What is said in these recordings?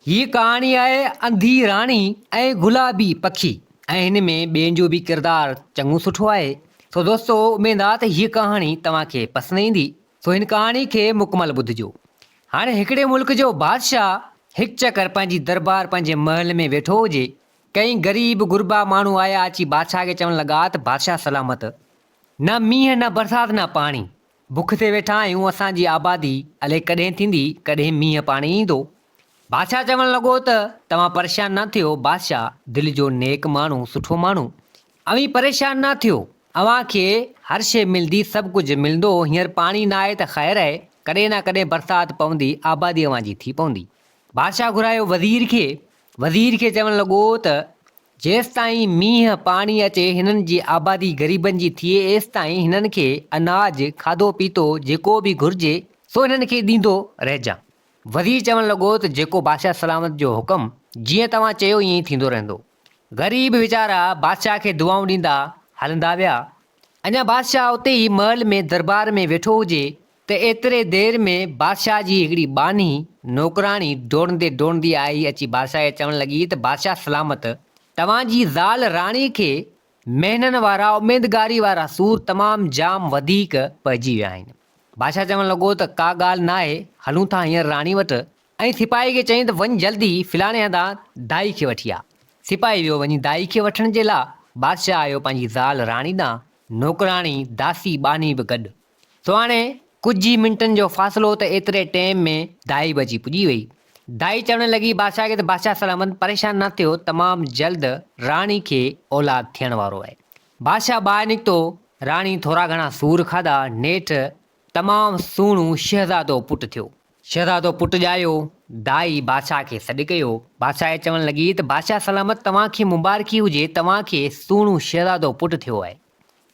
هيء ڪهاڻي آهي انڌي راڻي ۽ گلابي پکي ۽ هن ۾ ٻين جو به ڪردار چڱو سٺو آهي. سو دوستو اميد آ ته هيء ڪهاڻي توهان کي پسند ايندي. سو هن ڪهاڻي کي مڪمل ٻڌجو. هاڻي هڪڙي ملڪ جو بادشاهه هڪ چڪر پنهنجي دربار پنهنجي محل ۾ ويٺو هجي. ڪئين غريب غربا ماڻهو آيا اچي بادشاهه کي چوڻ لڳا ته بادشاهه سلامت! نه مينهن نه برسات نه پاڻي. بک تي ويٺا آهيون، اسان جي آبادي الائي ڪڏهن ٿيندي، ڪڏهن مينهن پاڻي ايندو. بادشاهه چوڻ لڳو ته، توهان پريشان نه ٿيو، بادشاهه دل جو نيڪ ماڻهو، سٺو ماڻهو، اوهين پريشان نه ٿيو، اوهان کي هر شيء ملندي، سڀ ڪجهه ملندو، هينئر پاڻي نه آهي ته خير آهي، ڪڏهن نه ڪڏهن برسات پوندي، آبادي اوهان جي ٿي پوندي. بادشاهه گهرايو وزير کي، وزير کي چوڻ لڳو ته، جيستائين مينهن پاڻي اچي هنن جي آبادي غريبن جي ٿئي ايستائين هنن کي اناج، کاڌو پيتو جيڪو به گهرجي سو هنن کي ڏيندو رهجان. وزير چوڻ لڳو ته جيڪو بادشاهه سلامت جو حڪم، جيئن توهان چيو ائين ئي ٿيندو رهندو. غريب ويچارا بادشاهه کي دعائون ڏيندا هلندا ويا. اڃا بادشاهه اتي ئي محل ۾ دربار ۾ ويٺو هجي ته ايتري دير ۾ بادشاهه جي هڪڙي ٻانهي، نوڪراڻي، ڊوڙندي ڊوڙندي آئي اچي بادشاهه کي چوڻ لڳي ته بادشاهه سلامت، توهان جي زال راڻي کي مهنن وارا اميدگاري وارا سور تمام جام وڌيڪ پئجي ويا آهن. بادشاهه چوڻ لڳو ته ڪا ڳالهه ناهي، هلون ٿا هينئر راڻي وٽ. ۽ سپاهي کي چيائين ته وڃ جلدي فلاڻي هنڌان دائي کي وٺي آ. سپاهي ويو وڃي دائي کي وٺڻ جي لا. بادشاهه آيو پنهنجي زال راڻي ڏانهن، نوڪراڻي، داسي، ٻانهي به گڏ. سو هاڻي ڪجهه ئي منٽن جو فاصلو ته ايتري ٽيم ۾ دائي به اچي پڄي وئي. دائي چوڻ لڳي بادشاهه کي ته بادشاهه سلامت پريشان نه ٿيو تمام جلد راڻي کي اولاد ٿيڻ وارو آهي. بادشاهه ٻاهر نڪتو، راڻي ٿورا گهڻا سور کاڌا، نيٺ تمام سهڻو شهزادو پٽ ٿيو. شهزادو پٽ ڄايو، دائي بادشاهه کي سڏ ڪيو. بادشاهه کي چوڻ لڳي ته بادشاهه سلامت توهان کي مبارڪي هجي توهان کي سهڻو شهزادو پٽ ٿيو آهي.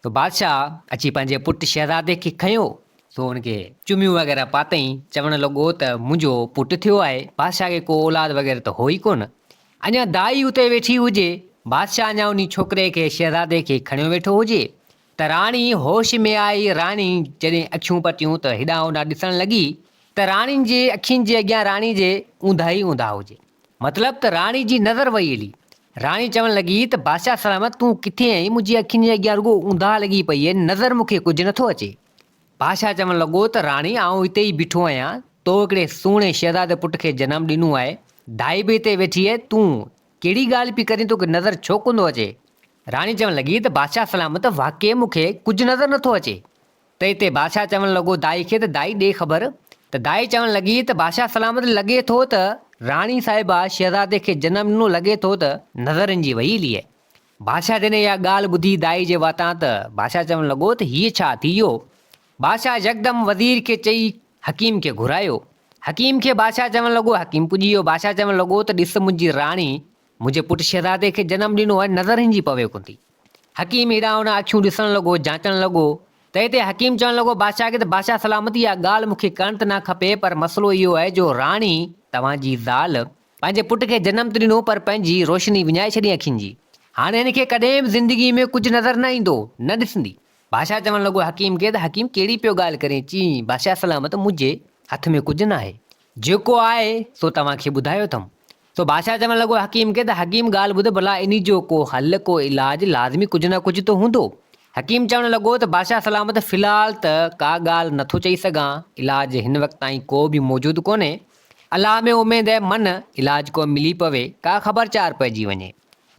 سو بادشاهه اچي پنهنجي پٽ شهزادي کي کنيو، سو ان کي چميون وغيره پاتائين، چوڻ لڳو ته منهنجو پٽ ٿيو آهي، بادشاهه کي ڪو اولاد وغيره ته هو ئي ڪونه. اڃا دائي اتي ويٺي هجي، بادشاهه اڃا انهي ڇوڪري کي، شهزادي کي، کڻيو ويٺو هجي ته راڻي هوش ۾ آئي، راڻي جڏهن اکيون پٽيون ته هيڏانهن هوڏانهن ڏسڻ لڳي ته راڻي جي اکين جي اڳيان راڻي جي اونداهه ئي اونداهه هجي. مطلب ته راڻي جي نظر وئي هلي. راڻي چوڻ لڳي ته بادشاهه سلامت تون ڪٿي آهين منهنجي اکين جي اڳيان رڳو اونداهه لڳي پئي آهي نظر مون کي ڪجهه نٿو اچي. بادشاهه چوڻ لڳو ته راڻي آئون هتي ئي بيٺو آهيان تو هڪڙي سهڻي شهزادي پٽ کي جنم ڏنو آهي دائي به هتي ويٺي آهي تون ڪهڙي ڳالهه پئي ڪرين توکي نظر ڇو ڪونه ٿو اچي. راڻي چوڻ لڳي ته بادشاهه سلامت واقعي مون کي ڪجهه نظر نٿو اچي. ته اتي بادشاهه چوڻ لڳو دائي کي ته دائي ڏي خبر ته دائي چوڻ لڳي ته بادشاهه سلامت لڳي ٿو ته راڻي صاحبه شهزادي کي جنم ڏنو لڳي ٿو ته نظر هن جي وئي هلي آهي. بادشاهه جڏهن اها ڳالهه ٻڌي دائي جي واتان ته بادشاهه چوڻ لڳو ته هيء ڇا ٿي ويو؟ بادشاهه يڪدم وزير کي چئي حڪيم کي گهرايو. حڪيم کي بادشاهه چوڻ لڳو حڪيم پڄي ويو بادشاهه چوڻ لڳو ته ڏس منهنجي راڻي منهنجي پٽ شهزادي کي جنم ڏنو آهي نظر هن جي پوي ڪونه ٿي. حڪيم هيڏانهن هوڏانهن اکيون ڏسڻ لڳو، جانچڻ لڳو ته هتي حڪيم چوڻ لڳو بادشاهه کي ته بادشاهه سلامت اها ڳالهه مون کي ڪرڻ ته نه کپي پر مسئلو اهو آهي جو راڻي، توهان جي زال، پنهنجي پٽ کي جنم ته ڏنو پر پنهنجي روشني وڃائي ڇڏي اکين جي. هاڻي هن کي ڪڏهن به زندگيء ۾ ڪجهه نظر نه ايندو، نه ڏسندي. بادشاهه چوڻ لڳو حڪيم کي ته حڪيم ڪهڙي پيو ڳالهه ڪرين؟ چي بادشاهه سلامت منهنجي هٿ ۾ ڪجهه ناهي. جيڪو آهي سو توهان کي ٻڌايو اٿم. سو بادشاهه چوڻ لڳو حڪيم کي ته حڪيم ڳالهه ٻڌ ڀلا انهي جو ڪو حل ڪو علاج لازمي ڪجهه نه ڪجهه ته هوندو. حڪيم چوڻ لڳو ته بادشاهه سلامت في الحال ته ڪا ڳالهه نٿو چئي سگهان علاج هن وقت تائين ڪو به موجود ڪونهي. الله ۾ اميد آهي من علاج ڪو ملي پوي ڪا خبر چار پئجي وڃي.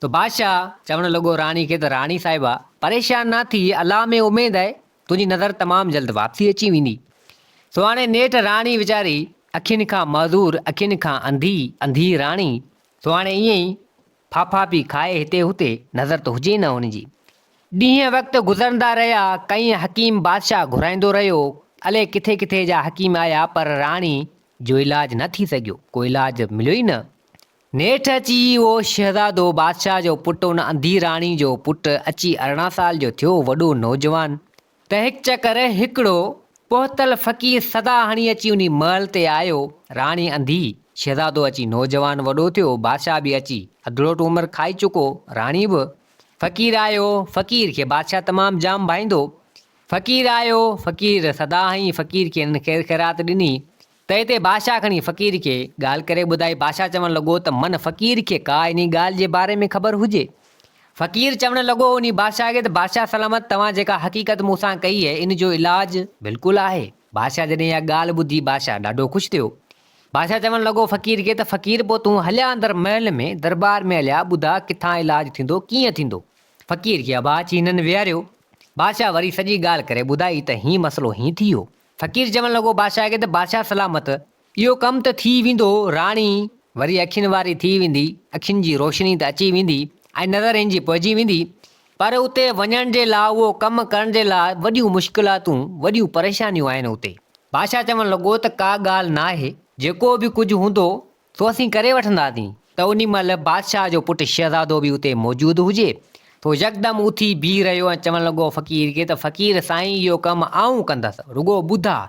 سو بادشاهه چوڻ لڳو راڻي کي ته راڻي صاحبه پريشان نه ٿي الله ۾ اميد آهي تنهنجي نظر تمام جلد واپسي اچي ويندي. سو هاڻي نيٺ راڻي ويچاري اکين کان معذور، اکين کان انڌي، انڌي راڻي، سو هاڻي ائين ئي ڦاڦا پئي کائي هتي هتي، نظر ته هجي نه هن جي. ڏينهن وقت گذرندا رهيا، ڪئين حڪيم بادشاهه گهرائيندو رهيو، الئي ڪٿي ڪٿي جا حڪيم آيا پر راڻي جو علاج نه ٿي سگهيو، ڪو علاج مليو ئي نه. نيٺ اچي اهو شهزادو بادشاهه جو پٽ ان انڌي راڻي جو پٽ اچي 18 سال جو ٿيو، وڏو نوجوان، ته هڪ چڪر هڪڙو پهتل فقير صدا هڻي اچي انهي محل تي آيو، راڻي انڌي، شهزادو اچي نوجوان وڏو ٿيو، بادشاهه به اچي اڌڙوٽ عمر کائي چڪو، راڻي به. فقير آيو، فقير کي بادشاهه تمام جام ڀائيندو. فقير آيو، فقير صدا هنئي، فقير کي هنن خير خيرات ڏني. ته هتي بادشاهه کڻي فقير کي ڳالهه ڪري ٻڌائي. بادشاهه چوڻ لڳو ته من فقير کي ڪا انهي ڳالهه جي باري ۾ خبر هجي. فقير چوڻ لڳو انهي بادشاهه کي ته بادشاهه سلامت توهان جيڪا حقيقت مون سان ڪئي اهي ان جو علاج بلڪل آهي. بادشاهه جڏهن اها ڳالهه ٻڌي بادشاهه ڏاڍو خوش ٿيو. بادشاهه چوڻ لڳو فقير کي ته فقير پوء تون هليا اندر محل ۾ درٻار ۾ هليا ٻڌاء ڪٿان علاج ٿيندو ڪيئن ٿيندو. فقير کي ابا اچي هنن ويهاريو. بادشاهه وري سڄي ڳالهه ڪري ٻڌائي ته هين مسئلو هين ٿي ويو. فقير چوڻ لڳو بادشاهه کي ته بادشاهه سلامت، اهو ڪم ته ٿي ويندو، راڻي وري اکين واري ٿي ويندي، اکين جي روشني ته اچي ويندي ۽ نظر هن جي پئجي ويندي، پر اتي وڃڻ جي لاء اهو ڪم ڪرڻ جي لاء وڏيون مشڪلاتون، وڏيون پريشانيون آهن اتي. بادشاهه چوڻ لڳو ته ڪا ڳالهه ناهي، جيڪو به ڪجهه هوندو سو اسين ڪري وٺنداسين ته انهي مهل بادشاهه جو پٽ شهزادو به اتي موجود هجي. سو يڪدم اٿي بيهي رهيو ۽ چوڻ لڳو فقير کي ته فقير سائين اهو ڪم آئون ڪندس، رڳو ٻڌاء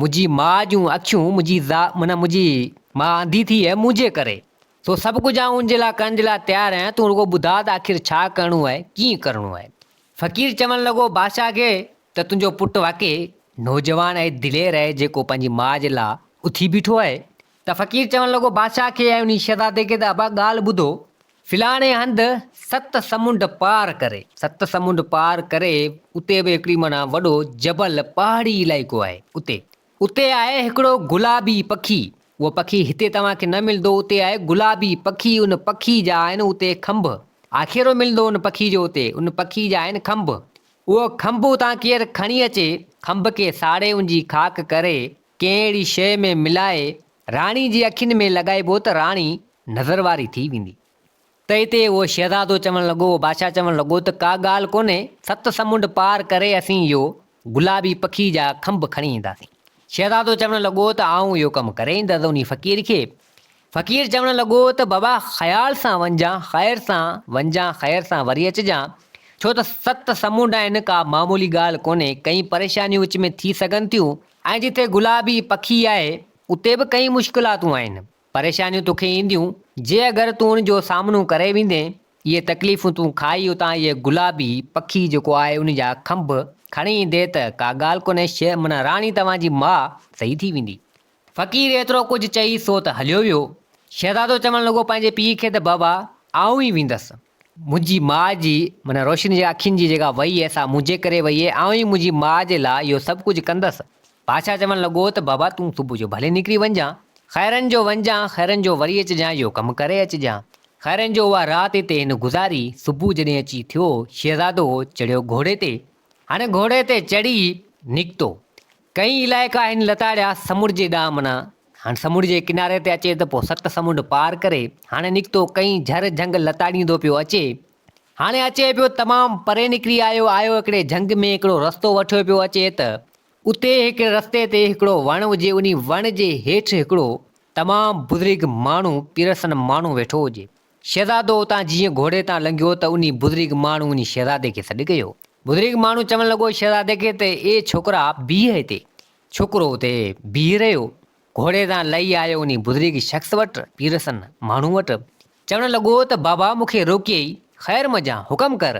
منهنجي ماء جون اکيون منهنجي زا معنيٰ منهنجي ماء انڌي ٿي آهي منهنجي ڪري، سو سڀ ڪجهه آئون ان جي لاء ڪرڻ جي لاء تيار آهيان، تون رڳو ٻڌاء ته آخر ڇا ڪرڻو آهي، ڪيئن ڪرڻو آهي. فقير چوڻ لڳو بادشاهه کي ته تنهنجو پٽ واقعي نوجوان ۽ دلير آهي جيڪو پنهنجي ماء جي لاء اٿي بيٺو آهي. ته فقير چوڻ لڳو بادشاهه کي ۽ انهي شهزادي کي ته ابا ڳالهه ٻڌو، فلاڻي هنڌ ست سمنڊ پار ڪري، ست سمنڊ پار ڪري اتي به هڪڙي معنيٰ وڏو جبل پهاڙي علائقو آهي اتي، اتي آهي هڪڙو گلابي پکي، اهو پکي هتي توهان کي نه ملندو اتي آهي گلابي پکي ان پکي جا آهن اتي کنڀ، آکيرو ملندو ان پکي جو اتي، ان پکي جا آهن کنڀ، اهو کنڀ اتان ڪير کڻي اچي، کنڀ کي ساڙي ان جي خاڪ ڪري ڪنهن اهڙي شيء ۾ ملائي راڻي جي اکين ۾ لڳائبو ته راڻي نظر واري ٿي ويندي. ته اتي اهو شهزادو چوڻ لڳو، اهو بادشاهه چوڻ لڳو ته ڪا ڳالهه ڪونهي، ست سمنڊ پار ڪري اسين اهو گلابي پکي جا کنڀ کڻي اينداسين. شهزادو چوڻ لڳو ته آئون اهو ڪم ڪري ايندس انهي فقير کي. فقير چوڻ لڳو ته بابا خيال سان وڃجان، خير سان وڃجان، خير سان وري اچجان، ڇو ته ست سمنڊ آهن، ڪا معمولي ڳالهه ڪونهي، ڪئين پريشانيون وچ ۾ ٿي سگهن ٿيون ۽ جتي گلابي پکي آهي، اتي به ڪئين مشڪلاتون آهن، پريشانيون توکي اينديون، جي اگر تون ان جو سامنو ڪري ويندين، اهي تڪليفون تون کائي اتان اهي گلابي پکي جيڪو آهي ان جا کنڀ کڻي ايندين ته ڪا ڳالهه ڪونهي، شيء معنيٰ راڻي توهان جي ماء صحيح ٿي ويندي. فقير ايترو ڪجهه چئي سو ته هليو ويو. شهزادو چوڻ لڳو پنهنجي پيء کي ته بابا آئون ئي ويندس. منهنجي ماء جي معنيٰ روشني جي اکين جي جيڪا وئي آهي سا منهنجي ڪري وئي آهي، آئون ئي منهنجي ماء جي لاء اهو سڀ ڪجهه ڪندس. بادشاهه چوڻ لڳو ته بابا تون صبح جو ڀلي نڪري وڃجان. خيرن جو وڃجان، خيرن جو وري اچجان، اهو ڪم ڪري اچجان. خيرن جو اها رات اتي هن گذاري. صبح جڏهن اچي ٿيو، شهزادو چڙهيو گهوڙي تي. هاڻي گهوڙي تي چڙهي نڪتو. ڪئين علائقا هن لتاڙيا، سمنڊ جي ڏانهن معنيٰ هاڻ سمنڊ جي ڪناري تي اچي ته پوء ست سمنڊ پار ڪري هاڻي نڪتو، ڪئين جھر جھنگ لتاڙيندو پيو اچي. هاڻي اچي پيو تمام پري نڪري آيو، آيو هڪڙي جھنگ ۾ هڪڙو رستو وٺيو پيو اچي ته اتي هڪڙي رستي تي هڪڙو وڻ هجي، انهي وڻ جي هيٺ هڪڙو تمام بزرگ ماڻهو، پيرسن ماڻهو ويٺو هجي. شهزادو اتان جيئن گهوڙي تان لنگهيو ته انهي بزرگ ماڻهو انهي شهزادي کي سڏ ڪيو. بزرگ ماڻهو چوڻ لڳو شهزادي کي ته اي ڇوڪرا بيهه هتي. ڇوڪرو اتي بيهي رهيو. گهوڙي تان لهي آيو انهي بزرگ شخص وٽ، پيرسن ماڻهو وٽ. چوڻ لڳو ته بابا مون کي روڪيئي، خير منجهان، حڪم ڪر.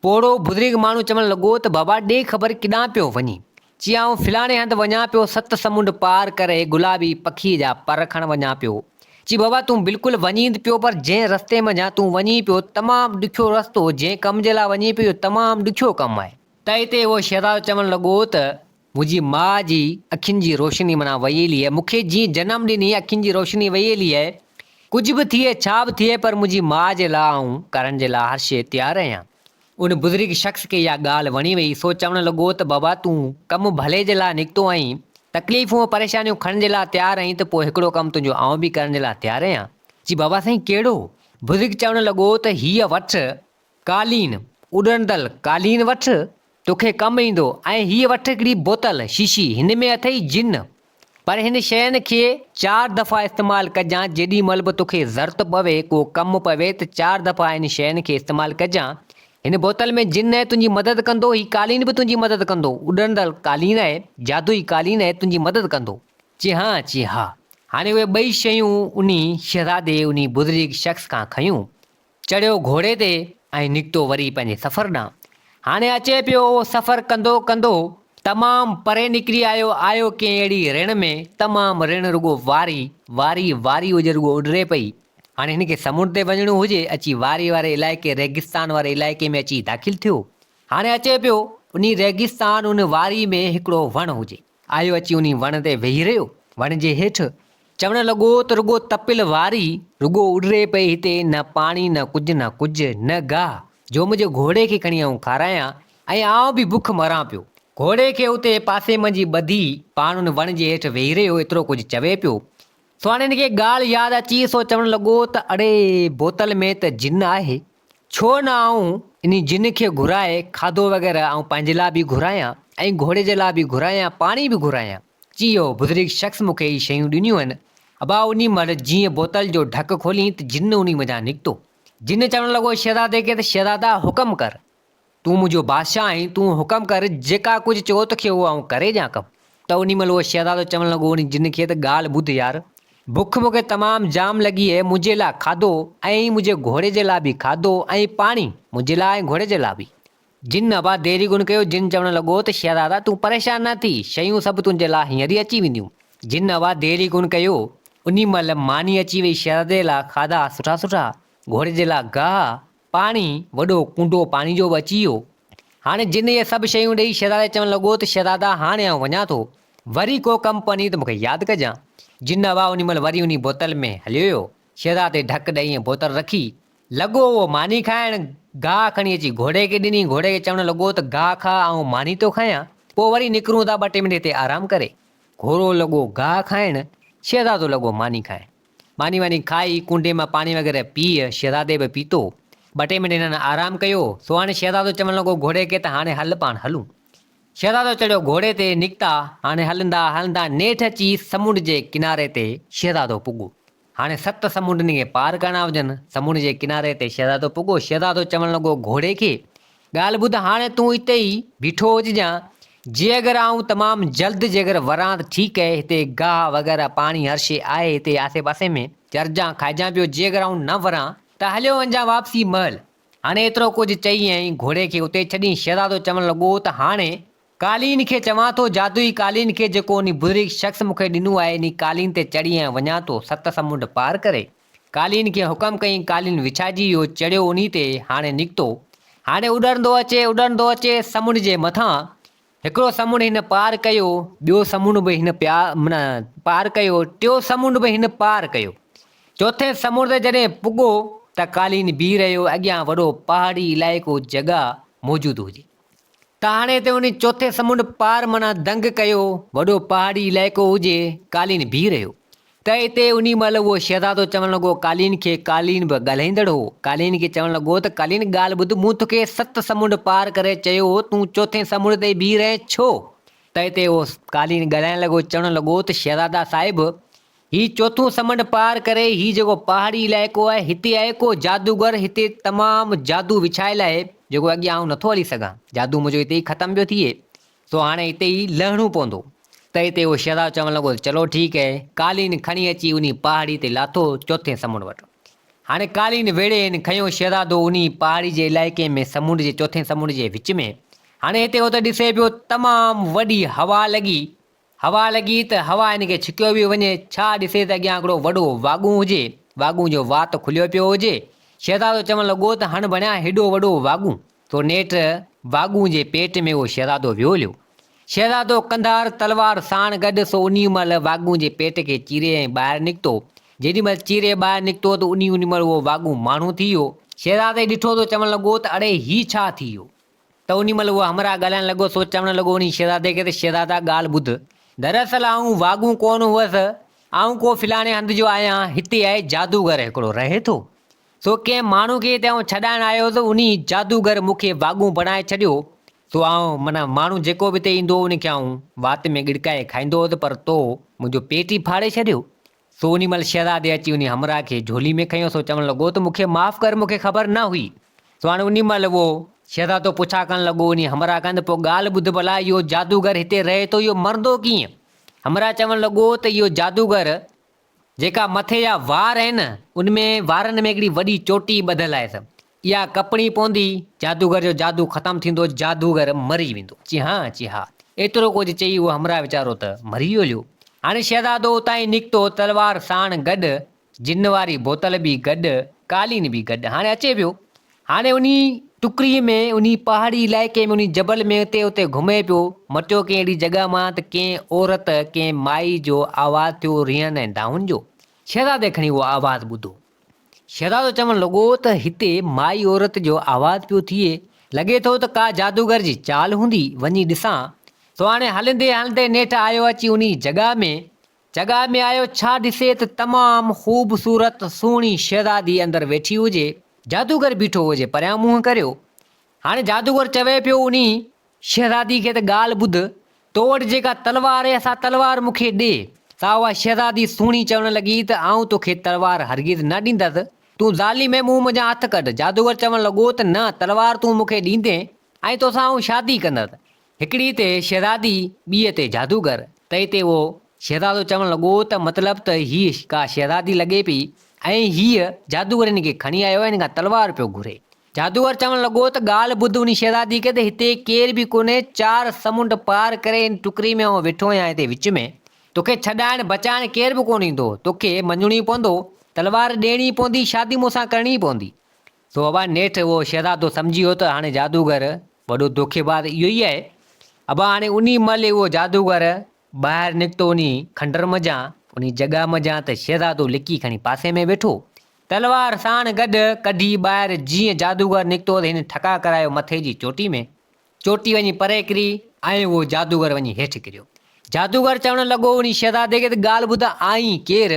پوڙهو بزرگ ماڻهو چوڻ لڳو ته بابا ڏي خبر ڪيڏانهن پيو وڃين؟ چي آئون فلاڻي هنڌ وڃان پيو ست سمنڊ پار ڪري گلابي پکيء جا پر کڻ وڃان پيو. چي بابا تون بلڪل وڃين پيو پر جنهن رستي منجهان تون وڃين پيو تمام ڏکيو رستو جنهن ڪم جي لاء وڃين پيو اهو تمام ڏکيو ڪم آهي. ته اتي اهو شهزادو چوڻ لڳو ته منهنجي ماء جي اکين جي روشني معنيٰ وئي هلي آهي مون کي جيئن جنم ڏني اکين جي روشني وئي هلي آهي ڪجهه به ٿئي ڇا به ٿئي پر منهنجي ماء جي لاء آئون ڪرڻ جي لاء هر شيء تيار آهيان. ان بزرگ شخص کي اها ڳالهه وڻي وئي سو چوڻ لڳو ته بابا تون ڪم ڀلي جي لاء نڪتو آهين، تڪليفون ۽ پريشانيون کڻڻ جي لاء تيار آهين ته پوء هڪڙو ڪم تنهنجو آئون به ڪرڻ جي لاء تيار آهيان. چي بابا سائين ڪهڙو؟ بزرگ چوڻ لڳو ته هيء وٺ قالين، اڏرندل قالين وٺ، توکي ڪم ايندو ۽ هيء وٺ هڪڙي بوتل، شيشي، هن ۾ اٿئي جن. پر هن شين کي چار دفعا استعمال ڪجان، جيڏي مهل به توکي ضرورت پوي، ڪو ڪم پوي ته چار دفعا هن شين کي استعمال ڪجان. هن بوتل ۾ جن آهي، تنهنجي مدد ڪندو، هي قالين به تنهنجي مدد ڪندو، اڏرندڙ قالين آهي، جادوئي قالين آهي، تنهنجي مدد ڪندو. چي ها، چي ها. هاڻي اهي ٻئي شيون انهي شهزادي انهي بزرگ شخص کان کنيون. چڙهيو گهوڙي تي ۽ نڪتو وري پنهنجي سفر ڏانهن. هاڻي اچي پيو اهو سفر ڪندو ڪندو تمام پري نڪري آيو، آيو ڪنهن اهڙي رڻ ۾، تمام رڻ رڳو واري، واري، واري هجي رڳو اڏري پئي. هاڻي هن کي سمنڊ تي وڃڻو هجي، اچي واري واري علائقي، ريگستان واري علائقي ۾ اچي داخل ٿيو. هاڻي اچي پيو، انهي ريگستان ان واري ۾ هڪڙو وڻ هجي. آيو اچي انهي وڻ تي ويهي رهيو. وڻ جي هيٺ چوڻ لڳو ته رڳو تپيل واري، رڳو اڏري پئي هتي نه پاڻي نه ڪجهه نه ڪجهه، نه گاهه، جو منهنجي گهوڙي کي کڻي آئون کارايان ۽ آئون به بک مران پيو. گهوڙي کي اتي پاسي منجهه ٻڌي پاڻ ان وڻ جي هيٺ ويهي رهيو ايترو ڪجهه چوي پيو. سو هاڻي هن کي ڳالهه ياد اچي سو چوڻ لڳو ته اڙي بوتل ۾ ته جن آهي، ڇو نه آئون انهي جن کي گهرائي کاڌو وغيره آئون پنهنجي لاء به گهرايان ۽ گهوڙي جي لاء به گهرايان پاڻي به گهرايان. چي اهو بزرگ شخص مون کي اهي شيون ڏنيون آهن. ابا انهي مهل جيئن بوتل جو ڍڪ کولين ته جن انهي منجهان نڪتو. جن چوڻ لڳو شهزادي کي ته شهزادا حڪم ڪر. تون منهنجو بادشاهه آهين، تون حڪم ڪر، جيڪا ڪجهه چئو توکي اهو آئون ڪري ڏيان ڪم. ته انهي مهل اهو شهزادو چوڻ لڳو انهي جن کي ته ڳالهه ٻڌ يار، بک مون کي تمام جام لڳي اهي، منهنجي لاء کاڌو ۽ منهنجي گهوڙي جي لاء به کاڌو ۽ پاڻي، منهنجي لاء ۽ گهوڙي جي لاء به. جن ابا دير ئي ڪونه ڪيو، جن چوڻ لڳو ته شهزادا تون پريشان نه ٿي، شيون سڀ تنهنجي لاء هينئر ئي اچي وينديون. جن ابا دير ئي ڪونه ڪيو، انهي مهل ماني اچي وئي شهزادي لاء کاڌا سٺا سٺا، گهوڙي جي لاء گاهه، پاڻي، وڏو ڪونڊو پاڻي جو به اچي ويو. هاڻي جن اهي سڀ شيون ڏيئي شهزادي چوڻ لڳو ته شهزادا هاڻي آئون وڃان ٿو، وري ڪو ڪم پوني ته مون کي ياد ڪجان. جن هوا انهي مهل وري انهي بوتل ۾ هليو ويو. شهزادي ڍڪ ڏئي ۽ بوتل رکي، لڳو اهو ماني کائڻ، گاهه کڻي اچي گهوڙي کي ڏني، گهوڙي کي چوڻ لڳو ته گاهه کاء آئون ماني ٿو کايان، پوء وري نڪرون ٿا ٻه ٽي منٽ هتي آرام ڪري. گهوڙو لڳو گاهه کائڻ، شهزادو لڳو ماني کائڻ. ماني واني کائي، ڪونڊي مان پاڻي وغيره پيء، شهزادي به پيتو. ٻه ٽي منٽ هنن آرام ڪيو، سو هاڻي شهزادو چوڻ لڳو گهوڙي کي ته هاڻي هل پاڻ هلون. شهزادو چڙهيو گهوڙي تي، نڪتا، هاڻي هلندا هلندا نيٺ اچي سمنڊ جي ڪناري تي شهزادو پڳو. هاڻي ست سمنڊ هن کي پار ڪرڻا هجن. سمنڊ جي ڪناري تي شهزادو پڳو. شهزادو چوڻ لڳو گهوڙي کي، ڳالهه ٻڌ هاڻي تون اتي ئي بيٺو هججان، جي اگر آئون تمام جلد جيڪر وران ته ٺيڪ اهي، هتي گاهه وغيره پاڻي هر شيء آهي هتي آسي پاسي ۾ چرجان کائجان پيو، جي اگر آئون نه وران ته هليو وڃجان واپسي مهل. هاڻي ايترو ڪجهه چئي ۽ گهوڙي کي اتي ڇڏي شهزادو چوڻ لڳو ته هاڻي قالين کي چوان ٿو جادوئي قالين کي جيڪو انهي بزرگ شخص مون کي ڏنو آهي انهي قالين تي چڙهي ۽ وڃان ٿو ست سمنڊ پار ڪري. قالين کي حڪم ڪيائين قالين وڇائجي ويو چڙهيو انهي تي هاڻي نڪتو. هاڻي اڏرندو اچي اڏرندو اچي سمنڊ جي مٿان هڪڙو سمنڊ هن پار ڪيو ٻيو سمنڊ به هن پيا معنيٰ پار ڪيو ٽيو سمنڊ به هن پار ڪيو. چوٿين سمنڊ تي جڏهن پڳو ته قالين بيهي رهيو اڳيان وڏو پهاڙي علائقو جڳهه موجود هجي. ته هاڻي هتي انهي چوٿين سمنڊ پار معنيٰ دنگ ڪيو وڏو پهاڙي علائقو هجي، قالين بيهي رهيو. ته اتي انهي مهل اهو شهزادو چوڻ لڳو قالين کي، قالين به ڳالهائيندڙ هو، قالين کي چوڻ لڳو ته قالين ڳالهه ٻڌ مون توکي ست سمنڊ پار ڪري چيو هو تون چوٿين سمنڊ تي بيهي رهين ڇو؟ ته اتي اهو قالين ڳالهائڻ لڳو چوڻ لڳو ته شهزادا صاحب! هي چوٿون سمنڊ پار ڪري هي جيڪو پهاڙي علائقو آهي هتي آهي ڪو جادوگر هتي تمام جادو وڇايل آهي جيڪو اڳيان آئون نٿو هلي سگهان جادو منهنجو هتي ئي ختم پيو ٿئي سو هاڻي هتي ئي لهڻو پوندو ته هتي اهو شهزادو چوڻ لڳو ته چلو ٺيڪ آهي قالين کڻي اچي انهي پهاڙي تي لاٿو چوٿين سمنڊ وٽ هاڻي قالين ويڙهي هن کنيو شهزادو انهي پهاڙي جي علائقي ۾ سمنڊ جي چوٿين سمنڊ جي وچ ۾ هاڻي هتي هو ته ڏسي پيو تمام وڏي هوا لڳي هوا لڳي ته هوا هن کي ڇڪيو پيو وڃي. ڇا ڏسي ته اڳيان هڪڙو وڏو واڳون هجي. واڳون جو وات کليو پيو هجي. شهزادو چوڻ لڳو ته هڻ بڻيا هيڏو وڏو واڳون. سو نيٺ واڳون جي پيٽ ۾ اهو شهزادو ويو هليو. شهزادو ڪنڌار تلوار ساڻ گڏ سو انهيء مهل واڳون جي پيٽ کي چيري ۽ ٻاهر نڪتو. جيڏي مهل چيري ٻاهر نڪتو ته انهيء انهيء مهل اهو واڳون ماڻهو ٿي ويو. شهزادي ڏٺو ته چوڻ لڳو ته اڙي هي ڇا ٿي ويو؟ ته انهي مهل اهو همراهه ڳالهائڻ لڳو، سو چوڻ لڳو انهي شهزادي کي ته شهزادا ڳالهه ٻڌ، دراصل آئون واڳون ڪونه هئس، آئون ڪو فلاڻي هنڌ جو آهيان، هتي آهي جادوگر هڪڙو رهي ٿو، سو ڪنهن ماڻهو کي هتي آئون ڇڏائڻ آيو هوس، انهي جادوگر مون کي واڳون بڻائي ڇڏيو، سو آئون معنيٰ ماڻهو جيڪو به هتي ايندو هو، ان کي آئون وات ۾ ڳڙڪائي کائيندو هوس، پر تو منهنجو پيٽ ئي ڦاڙي ڇڏيو. سو انهي مهل شهزادي اچي انهي همراهه کي جهولي ۾ کنيو، سو چوڻ لڳو ته مون کي معاف ڪر، مون کي خبر نه هئي. سو هاڻي انهي مهل اهو شهزادو پڇا ڪرڻ لڳو انهي همراهه کان ته پوء ڳالهه ٻڌ ڀلا اهو جادوگر هتي رهي ٿو اهو مرندو ڪيئن؟ همراهه چوڻ لڳو ته اهو جادوگر جيڪا مٿي جا وار آهن ان ۾ وارن ۾ هڪڙي وڏي چوٽي ٻڌل آهيس اها ڪپڻي پوندي جادوگر جو جادو ختم ٿيندو جادوگر مري ويندو. چي ها چي ها. ايترو ڪجهه چئي اهو همراهه ويچارو ته مري ويو هليو. هاڻي شهزادو اتان ئي نڪتو، تلوار ساڻ گڏ، جن واري بوتل به گڏ، قالين به گڏ. هاڻي اچي پيو. هاڻي انهي ٽڪري ۾، انهي پهاڙي علائقي ۾، انهي جبل ۾ اتي اتي گهمي پيو. مٽيو ڪنهن اهڙي جڳهه مان ته ڪنهن عورت، ڪنهن مائي جو آواز ٿيو ريهن ۽ دانهن جو. شهزادي کڻي اهو آواز ٻڌو. شهزادو چوڻ لڳو ته هتي مائي عورت جو آواز پيو ٿئي، لڳي ٿو ته ڪا جادوگر جي چال هوندي، وڃي ڏسان. سو هاڻي هلندي هلندي نيٺ آيو اچي انهي جڳهه ۾. جڳهه ۾ آيو ڇا ڏسي ته تمام خوبصورت سهڻي شهزادي اندر ويٺي هجي، جادوگر بيٺو هجي پريان منهن ڪريو. هاڻي جادوگر چوي پيو انهي شهزادي کي ته ڳالهه ٻڌ، تو وٽ جيڪا تلوار آهي سا تلوار مون کي ڏي. سا اها شهزادي سهڻي چوڻ لڳي ته آئون توکي تلوار هرگز نه ڏيندس، تون ظالم آهين مون منجهان هٿ ڪڍ. جادوگر چوڻ لڳو ته نه تلوار تون مون کي ڏيندين ۽ توسان آئون شادي ڪندس. هڪڙي تي شهزادي ٻيء تي جادوگر. تنهن تي اهو شهزادو چوڻ لڳو ته مطلب ته هيء ڪا شهزادي لڳي پئي ۽ هيء جادوگر هن کي کڻي آيو آهي هن کان تلوار پيو گهري. جادوگر چوڻ لڳو ته ڳالهه ٻڌ انهي شهزادي کي ته هتي ڪير به ڪونهي، چار سمنڊ پار ڪري هن ٽڪري ۾ آئون ويٺو آهيان هتي وچ ۾، توکي ڇڏائڻ بچائڻ ڪير به ڪونه ايندو، توکي مڃڻو ئي پوندو، تلوار ڏيڻي ئي پوندي، شادي مون سان ڪرڻي ئي پوندي. سو ابا نيٺ اهو شهزادو سمجهي ويو ته هاڻي جادوگر وڏو دوکيباز اهو ئي آهي. ابا هاڻي انهي مهل ئي اهو جادوگر ٻاهر نڪتو انهي کنڊر منجهان، انهي جڳهه منجهان ته شهزادو لڪي کڻي پاسي ۾ ويٺو. تلوار ساڻ گڏ ڪڍي ٻاهر جيئن جادوگر نڪتو ته هن ٺڪاء ڪرايو مٿي جي چوٽي ۾. چوٽي وڃي پري ڪري ۽ اهو جادوگر وڃي هيٺ ڪريو. جادوگر چوڻ لڳو انهي شهزادي کي ته ڳالهه ٻڌ آئين ڪير؟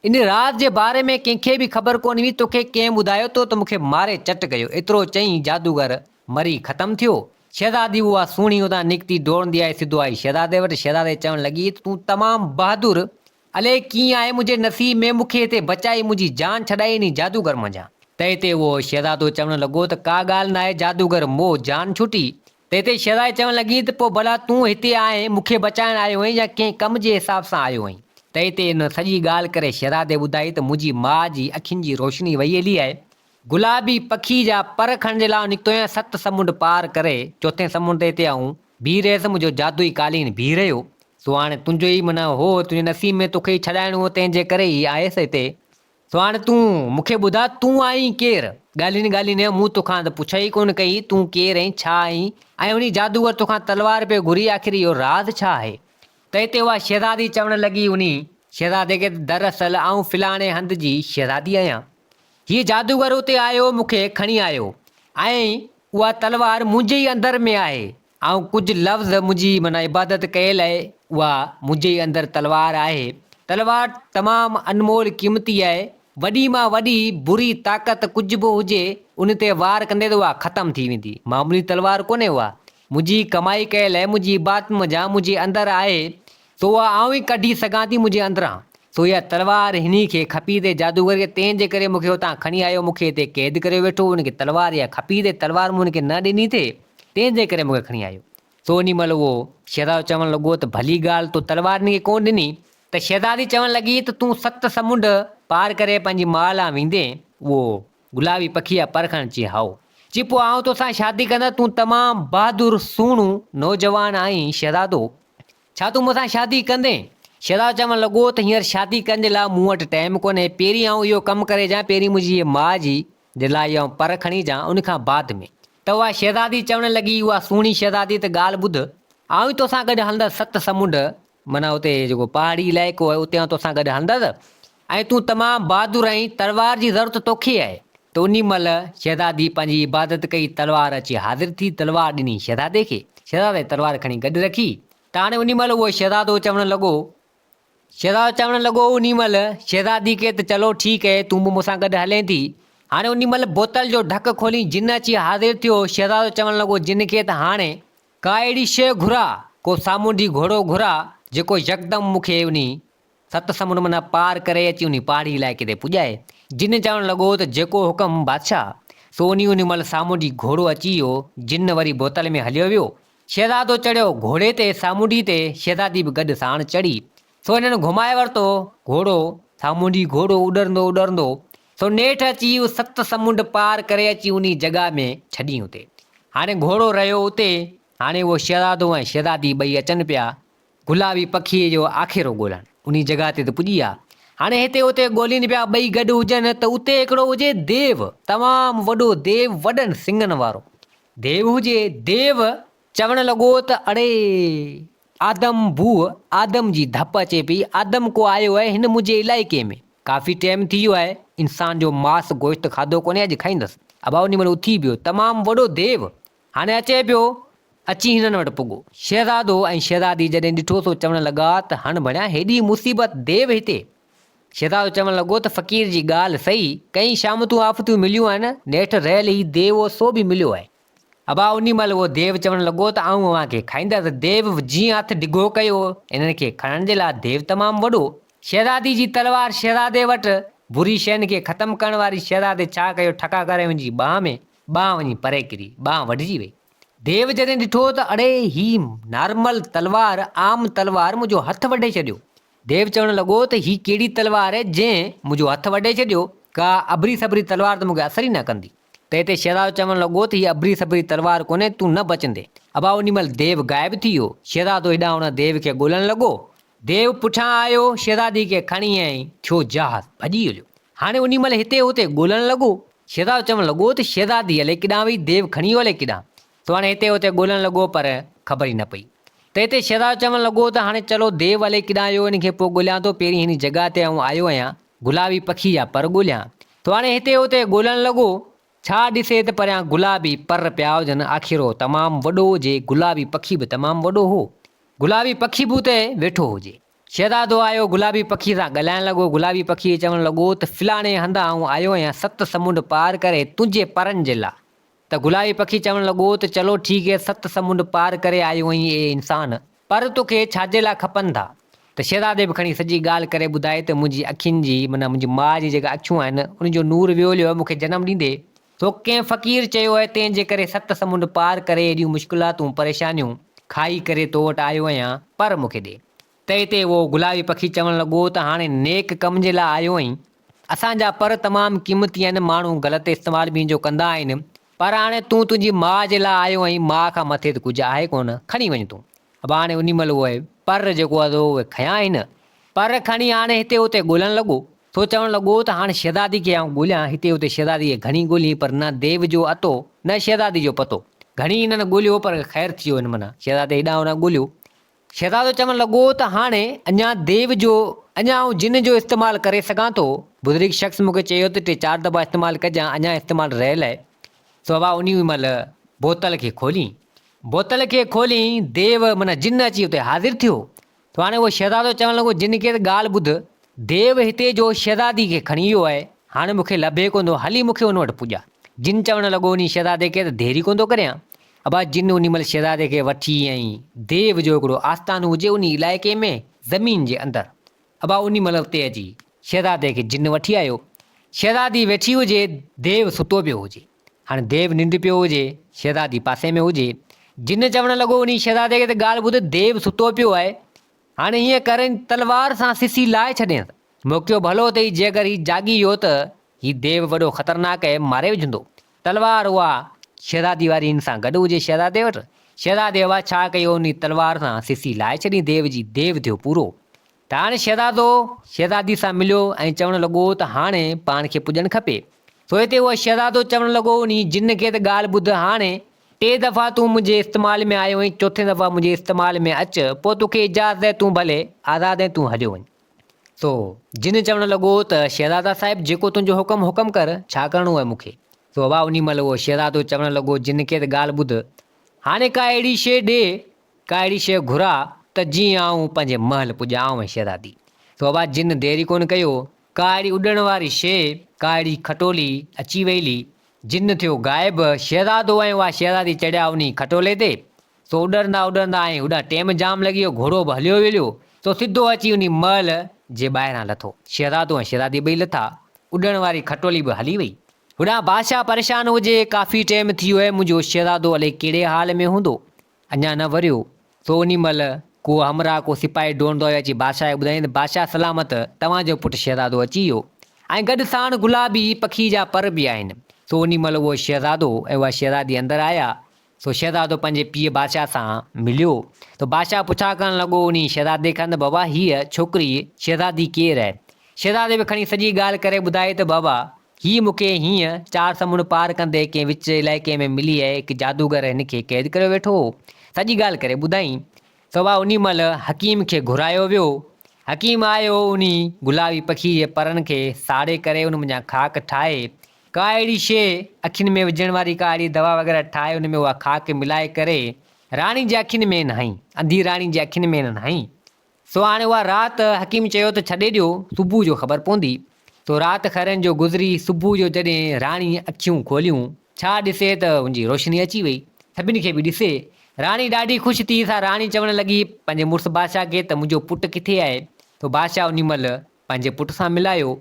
ان راز جي باري ۾ ڪنهن کي به خبر ڪونه هئي توکي ڪنهن ٻڌايو تو ته مون کي ماري چٽ ڪيو. ايترو چئي جادوگر مري ختم ٿيو. شهزادي اها سهڻي اتان نڪتي ڊوڙندي آئي سڌو آئي شهزادي وٽ. شهزادي چوڻ لڳي ته تون تمام بهادر الائي ڪيئن آهي منهنجي نصيب ۾ مون کي هتي بچائي منهنجي جان ڇڏائي انهي جادوگر منجهان. تنهن تي اهو شهزادو چوڻ لڳو ته ڪا ڳالهه ناهي جادوگر مون جان ڇٽي. تنهن تي شهزادي چوڻ لڳي ته پوء ڀلا تون هتي آئين مون کي بچائڻ آيو آهين يا ڪنهن ڪم جي حساب سان آيو آهين. تنهن تي ان سڄي ڳالهه ڪري شهزادي ٻڌائي ته منهنجي ماء جي اکين جي روشني وئي هلي آهي گلابي پکي جا پر کڻڻ جي لاء آئون نڪتو آهيان، ست سمنڊ پار ڪري چوٿين سمنڊ تي هتي آئون بيهي رهيس، منهنجو جادوئي قالين بيهي رهيو، سو هاڻي تنهنجو ئي معنيٰ هو، تنهنجي نصيب ۾ توکي ئي ڇڏائڻو هو، تنهن جي ڪري ئي آيس هتي، سو هاڻي تون مون کي ٻڌاء تون آهين ڪير؟ ڳالهين ڳالهين ۾ مون توکان ته پڇا ئي ڪونه ڪئي، تون ڪير آهين، ڇا آهين ۽ انهي جادوگر توکان تلوار پيو گهري، آخر اهو راز ڇا آهي؟ تنهن تي اها شهزادي چوڻ لڳي انهي شهزادي کي ته دراصل آئون فلاڻي هنڌ جي شهزادي آهيان. هيء جادوگر اتي آيو، مون کي کڻي آيو ۽ اها تلوار منهنجي ئي اندر ۾ آهي. آئون ڪجهه لفظ منهنجي معنيٰ عبادت ڪيل آهي، اها منهنجي ئي اندر تلوار آهي. تلوار تمام انمول قيمتي آهي. وڏي مان وڏي بري طاقت ڪجهه به هجي، ان تي وار ڪندي ته اها ختم ٿي ويندي. معمولي تلوار ڪونهي اها. منهنجي ڪمائي ڪيل آهي، منهنجي عبادت منجهان منهنجي اندر آهي. سو اها آئون ئي ڪڍي سگهان ٿي منهنجي اندران. سو اها تلوار هني کي کپي تي جادوگر کي تنهن جي ڪري مون کي اتان کڻي آيو مون کي هتي قيد ڪريو ويٺو هو ان کي تلوار اها کپي تي تلوار مون هن کي نه ڏني ٿي تنهن جي ڪري مون کي کڻي آيو. سو انهي مهل اهو شهزادو چوڻ لڳو ته ڀلي ڳالهه تو تلوار هن کي ڪونه ڏني ته شهزادي چوڻ لڳي ته تون ست سمنڊ پار ڪري پنهنجي ماء ڏانهن ويندين اهو گلابي پکي جا پر کڻ چي هائو. چي پوء آئون توسان شادي ڪندس تون تمام بهادر سهڻو نوجوان آهين شهزادو ڇا تون مون سان شادي ڪندين؟ شهزادو چوڻ لڳو ته هينئر شادي ڪرڻ جي لاء مون وٽ ٽائيم ڪونهي، پهرين آئون اهو ڪم ڪري اچان، پهرين منهنجي هيء ماء جي جي لاء آئون پر کڻي اچان، ان کان بعد ۾. ته اها شهزادي چوڻ لڳي، اها سهڻي شهزادي ته ڳالهه ٻڌ، آئون ئي توسان گڏ هلندس ست سمنڊ، معنيٰ اتي جيڪو پهاڙي علائقو آهي، اتي آئون توسان گڏ هلندس، ۽ تون تمام بهادر آهين، تلوار جي ضرورت توکي آهي. ته انهي مهل شهزادي پنهنجي عبادت ڪئي، تلوار اچي حاضر ٿي، تلوار ڏني شهزادي کي، شهزادي تلوار کڻي گڏ رکي، ته هاڻي انهي مهل اهو شهزادو چوڻ لڳو. شهزادو چوڻ لڳو انهي مهل شهزادي کي ته چلو ٺيڪ اهي، تون به مون سان گڏ هلين ٿي. هاڻي انهي مهل بوتل جو ڍڪ کولي جن اچي حاضر ٿيو، شهزادو چوڻ لڳو جن کي ته هاڻي ڪا اهڙي شيء گهراء، ڪو سامونڊي گهوڙو گهراء، جيڪو يڪدم مون کي انهي ست سمنڊ منهن پار ڪري اچي انهي پهاڙي علائقي تي پڄائي. جن چوڻ لڳو ته جيڪو حڪم بادشاهه! سو انهي انهي مهل سامونڊي گهوڙو اچي ويو. جن وري بوتل ۾ هليو ويو. شهزادو چڙهيو گهوڙي تي سامونڊي تي، شهزادي به گڏ ساڻ چڙهي. سو هنن گهمائي ورتو گهوڙو، سامونڊي گهوڙو اڏرندو اڏرندو، سو نيٺ اچي اهو ست سمنڊ پار ڪري اچي انهي جڳهه ۾ ڇڏين اتي. هاڻي گهوڙو رهيو اتي. هاڻي اهو شهزادو ۽ شهزادي ٻئي اچن پيا گلابي پکيء جو آکيرو ڳولڻ. انهي جڳهه تي ته پڄي ويا. هاڻي هتي اتي ڳولين پيا، ٻئي گڏ هجن ته اتي هڪڙو هجي ديو، تمام وڏو ديو وڏن سڱن وارو ديو هجي. ديو چوڻ لڳو ته اڙي آدم بوء آدم جي ڌپ اچي پئي، آدم ڪو آيو آهي هن منهنجي علائقي ۾، ڪافي ٽيم ٿي ويو آهي، انسان جو ماس گوشت کاڌو ڪونهي اڄ کائيندس. ابا انهي مهل اٿي پيو، تمام وڏو ديو هاڻي اچي پيو، اچي هنن وٽ پڳو. شهزادو ۽ شهزادي جڏهن ڏٺو سو چوڻ لڳا ته هڻ ڀڻيا هيڏي مصيبت ديو هتي. شهزادو چوڻ لڳو ته فقير جي ڳالهه سهي، ڪئين شامتون آفتون مليون آهن، نيٺ رهيل هي ديو سو به مليو آهي. ابا انهي مهل اهو ديو چوڻ لڳو ته آئون اوهان کي کائيندس. ديو جيئن هٿ ڊگهو ڪيو هنن کي کڻڻ جي لاء ديو تمام وڏو. شهزادي جي تلوار شهزادي وٽ، بري شين کي ختم ڪرڻ واري شهزادي ڇا ڪيو ٺڪا ڪري هن جي ٻانهن ۾ ٻانهن وڃي پري ڪري، ٻانهن وڍجي وئي. ديو جڏهن ڏٺو ته اڙي هي نارمل تلوار، عام تلوار منهنجو هٿ وڍي ڇڏيو. ديو چوڻ لڳو ته هي ڪهڙي تلوار جنهن منهنجو هٿ وڍي ڇڏيو، ڪا اڀري سڀري تلوار ته مون کي اثر ئي نه ڪندي. تنهن تي شهزادو چوڻ لڳو ته هيء اڀري سڀري تلوار ڪونهي، تون نه بچندين. ابا انهي مهل ديو غائب ٿي ويو. شهزادو هيڏانهن هوڏانهن ديو کي ڳولڻ لڳو. ديو پٺيان آيو، شهزادي کي کڻي ۽ ٿيو جهاز ڀڄي هليو. هاڻي انهي مهل هتي هتي ڳولڻ لڳو. شهزادو چوڻ لڳو ته شهزادي الائي ڪيڏانهن وئي، ديو کڻي ويو الائي ڪيڏانهن. سو هاڻي هتي هتي ڳولڻ لڳو پر خبر ئي نه پئي. تنهن تي شهزادو چوڻ لڳو ته هاڻي چلو ديو الائي ڪيڏانهن ويو ان کي پوء ڳوليان ٿو، پهرين هن جڳهه تي آئون آيو آهيان، گلابي پکي جا پر ڳوليان. سو هاڻي هتي هتي ڳولڻ لڳو. ڇا ڏسي ته پريان گلابي پر پيا هجن، آکيرو تمام وڏو هجي، گلابي پکي به تمام وڏو هو. گلابي پکي به اتي ويٺو هجي. شهزادو آيو، گلابي پکيء سان ڳالهائڻ لڳو. گلابي پکيء چوڻ لڳو ته فلاڻي هنڌ آئون آيو آهيان ست سمنڊ پار ڪري تنهنجي پرن جي لاء. ته گلابي پکي چوڻ لڳو ته چلو ٺيڪ هي ست سمنڊ پار ڪري آيو آهين اي انسان، پر توکي ڇاجي لاء کپن ٿا؟ ته شهزادي به کڻي سڄي ڳالهه ڪري ٻڌائي ته منهنجي اکين جي معنيٰ منهنجي ماء جي جيڪا اکيون آهن ان جو نور ويو هليو آهي مون کي جنم ڏيندي سو ڪنهن فقير چيو آهي تنهن جي ڪري ست سمنڊ پار ڪري ايڏيون مشڪلاتون پريشانيون کائي ڪري تو وٽ آيو آهيان پر مون کي ڏي. تنهن تي اهو گلابي پکي چوڻ لڳو ته هاڻي نيڪ ڪم جي لاء آيو آهين. اسان جا پر تمام قيمتي آهن ماڻهو غلط استعمال به ان جو ڪندا آهن پر هاڻي تون تنهنجي ماء جي لاء آيو آهين ماء کان مٿي ته ڪجهه آهي ڪونه کڻي وڃ تون. ابا هاڻي انهي مهل اهي پر جيڪو آهي سو اهي کنيا آهن. پر کڻي هاڻي هتي هتي ڳولڻ لڳو. سو چوڻ لڳو ته هاڻ شهزادي کي آئون ڳوليان. هتي هتي شهزادي کي گهڻي ڳوليائين پر نه ديو جو اتو نه شهزادي جو پتو. گهڻي هنن ڳوليو پر خير ٿي ويو هن معنيٰ شهزادي هيڏانهن هوڏانهن ڳوليو. شهزادو چوڻ لڳو ته هاڻي اڃا ديو جو اڃا آئون جن جو استعمال ڪري سگهان ٿو. بزرگ شخص مون کي چيو ته ٽي چار دفعا استعمال ڪجان اڃا استعمال رهيل آهي. سو ابا انهي مهل بوتل کي کولين. بوتل کي کولين ديو معنيٰ جن اچي اتي حاضر ٿيو. سو هاڻي اهو شهزادو چوڻ لڳو جن کي ته ڳالهه ٻڌ، ديو هتي جو شهزادي کي کڻي ويو آهي، هاڻي مون کي لڀي ڪونه ٿو، هلي مون کي ان وٽ پڄاء. جن چوڻ لڳو انهي شهزادي کي ته ديري ڪونه ٿو ڪريان. ابا جن انهي مهل شهزادي کي وٺي ۽ ديو جو هڪڙو آستانو هجي انهي علائقي ۾ زمين جي اندر. ابا انهي مهل اتي اچي شهزادي کي جن وٺي آيو. شهزادي ويٺي هجي، ديو ستو پيو هجي. هاڻي ديو ننڊ پيو هجي، شهزادي پاسي ۾ هجي. جن چوڻ لڳو انهي شهزادي کي ته ڳالهه ٻڌ، ديو ستو پيو آهي، هاڻي هيئن ڪر تلوار سان سسي لاهي ڇڏينس. موقعو ڀلو اٿئي، جي اگر هي جاڳي ويو ته هي ديو وڏو خطرناڪ آهي، ماري وجهندو. تلوار اها شهزادي واري هن سان گڏ هجي شهزادي وٽ. شهزادي اها ڇا ڪيو انهي تلوار سان سسي لاهي ڇڏي ديو جي، ديو ٿيو پورو. ته هاڻي شهزادو شهزادي سان مليو ۽ چوڻ لڳو ته هاڻي پاڻ کي پڄڻ کپي. سو هتي اهو شهزادو چوڻ لڳو انهي جن کي ته ڳالهه ٻڌ هاڻي ٽي دفعا تون منهنجي استعمال ۾ آيو آهين چوٿين دفعا منهنجي استعمال ۾ اچ پوء توکي اجازت آهي تون ڀلي آزاد آهين تون هليو وڃ. سو جن چوڻ لڳو ته شهزادا صاحب جيڪو تنهنجو حڪم حڪم ڪر ڇا ڪرڻو آهي مون کي. سو ابا انهي مهل اهو شهزادو چوڻ لڳو جن کي ته ڳالهه ٻڌ هاڻي ڪا اهڙي شيء ڏي ڪا اهڙي شيء گهراء ته جيئن آئون پنهنجي محل پڄان آئون ۽ شهزادي. سو ابا جن دير ئي ڪونه ڪيو، ڪا اهڙي اڏڻ واري شيء، ڪا اهڙي کٽولي اچي ويلي، جن ٿيو غائب، شهزادو ۽ اها شهزادي چڙهيا انهي کٽولي تي، سو اڏرندا اڏرندا ۽ هوڏانهن ٽيم جام لڳي ويو، گهوڙو به هليو ويليو، سو سڌو اچي انهي محل جي ٻاهران لٿو. شهزادو ۽ شهزادي ٻئي لٿا، اڏڻ واري کٽولي به هلي وئي. هوڏانهن بادشاهه پريشان هجي، ڪافي ٽيم ٿي ويو آهي، منهنجو شهزادو الائي ڪهڙي حال ۾ هوندو، اڃا نه وريو، سو انهي مهل ڪو همراهه ڪو سپاهي ڊوڙندو آيو اچي بادشاهه کي ٻڌايائين ته بادشاهه سلامت توهان جو پٽ شهزادو اچي ويو ۽ گڏ ساڻ گلابي پکي جا پر به آهن. سو انهي مهل اهو شهزادو ۽ اها شهزادي اندر آيا. سو شهزادو پنهنجي پيء بادشاهه سان مليو ته بادشاهه پڇا ڪرڻ لڳو انهي شهزادي کان ته بابا هيء ڇوڪري شهزادي ڪير آهي؟ شهزادي به کڻي سڄي ڳالهه ڪري ٻڌائي ته بابا هيء مون کي هينئن چار سمنڊ پار ڪندي ڪنهن وچ علائقي ۾ ملي آهي هڪ جادوگر هن کي قيد ڪريو ويٺو هو. سڄي ڳالهه ڪري ٻڌائين. سو بابا انهي مهل حڪيم کي گهرايو ويو. حڪيم آيو انهي گلابي پکي جي پرن کي ساڙي ڪري ان منجهان خاڪ ٺاهي ڪا اهڙي شيء اکين ۾ وجهڻ واري ڪا اهڙي دوا وغيره ٺاهي ان ۾ اها خاڪ ملائي ڪري راڻي جي اکين ۾ نهائين، انڌي راڻي جي اکين ۾ نهائين. سو هاڻي اها رات حڪيم چيو ته ڇڏي ڏيو، صبح جو خبر پوندي. سو رات خيرن جو گذري، صبح جو جڏهن راڻي اکيون کوليون، ڇا ڏسي ته ان جي روشني اچي وئي. سڀني کي به ڏسي، راڻي ڏاڍي خوش ٿي، سا راڻي چوڻ لڳي پنهنجي مڙس بادشاهه کي ته منهنجو پٽ ڪٿي آهي؟ سو بادشاهه انهي مهل پنهنجي پٽ سان ملايو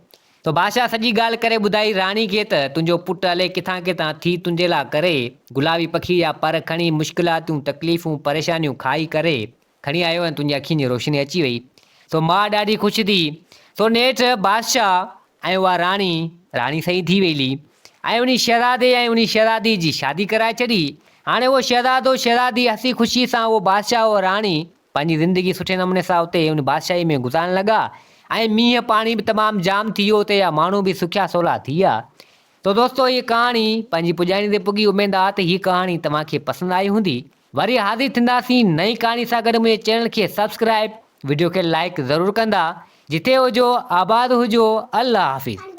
ته بادشاهه سڄي ڳالهه ڪري ٻڌائي راڻي کي ته تنهنجو پٽ الئي ڪٿان ڪٿان ٿي تنهنجي لاء ڪري گلابي پکي جا پر کڻي مشڪلاتيون تڪليفون پريشانيون کائي ڪري کڻي آيو ۽ تنهنجي اکين جي روشني اچي وئي سو ماء ڏاڍي خوش ٿي سو نيٺ بادشاهه ۽ اها راڻي راڻي سهي ٿي ويلي ۽ انهي شهزادي ۽ انهي شهزادي جي شادي ڪرائي ڇڏي هاڻي اهو شهزادو شهزادي هسي خوشي سان اهو بادشاهه اهو راڻي پنهنجي زندگي سٺي نموني سان اتي ان بادشاهي ۾ گذارڻ لڳا ۽ مينهن پاڻي به تمام جام ٿي ويو اتي جا ماڻهو به سکيا سولا ٿي ويا. تو دوستو هيء ڪهاڻي پنهنجي پڄاڻي تي پڳي اميد آ ته هيء ڪهاڻي توهان کي پسند آئي هوندي. وري حاضر ٿينداسين نئين ڪهاڻي سان گڏ منهنجي چينل کي سبسڪرائب وڊيو کي لائيڪ ضرور ڪندا جتي هجو آباد هجو الله حافظ.